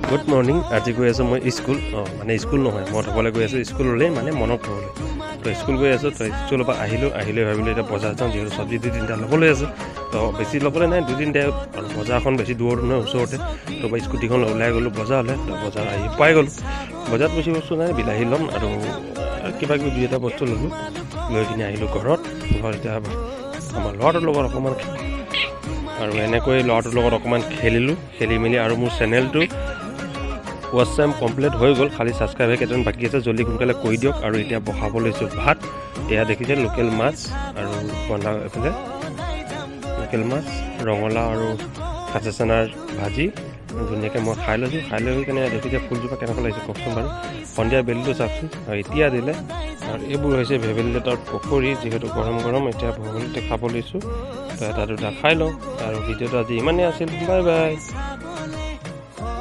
Good morning. আজি গৈ আছোঁ মই স্কুল, অঁ মানে স্কুল নহয়, মই থ'বলৈ গৈ আছোঁ স্কুললৈ, মানে মনক থ'বলৈ। তো স্কুল গৈ আছোঁ। তো স্কুলৰ পৰা আহিলোঁ, আহিলৈ ভাবিলোঁ এতিয়া বজাৰ যাওঁ, যিহেতু চব্জি 2 তিনিটা ল'বলৈ আছে। তো বেছি ল'বলৈ নাই, 2 তিনিটাই, আৰু বজাৰখন বেছি দূৰতো নহয়, ওচৰতে। তো মই স্কুটিখন ওলাই গ'লোঁ বজাৰলৈ। তো বজাৰ আহি পাই গ'লোঁ। বজাৰত বেছি বস্তু নাই, বিলাহী ল'ম আৰু কিবা কিবি 2 এটা বস্তু ল'লোঁ। লৈ কিনে আহিলোঁ ঘৰত। ঘৰত এতিয়া আমাৰ ল'ৰাটোৰ লগত অকণমান, আৰু এনেকৈ ল'ৰাটোৰ লগত অকণমান খেলিলোঁ, খেলি মেলি। আৰু মোৰ চেনেলটো ৱাচ টাইম কমপ্লিট হৈ গ'ল, খালি ছাবস্ক্ৰাইবাৰ কেইটামান বাকী আছে, জল্দি সোনকালে কৰি দিয়ক। আৰু এতিয়া বহাব লৈছোঁ ভাত। এয়া দেখিছে লোকেল মাছ আৰু বন্ধা, এইফালে লোকেল মাছ, ৰঙালাও আৰু খাচী চানাৰ ভাজি। ধুনীয়াকৈ মই খাই লৈছোঁ। খাই লৈ কেনে দেখিছে ফুলজোপা কেনেকুৱা লাগিছে কওকচোন বাৰু। সন্ধিয়া বেলিটো চাওকচোন, আৰু এতিয়া দিলে। আৰু এইবোৰ হৈছে ভেবেলিলতাৰ পকৰি, যিহেতু গৰম গৰম এতিয়া ভেবেলিতে খাব লৈছোঁ। তো এটা দুটা খাই লওঁ, আৰু ভিডিঅ'টো আজি ইমানেই আছিল। Bye bye.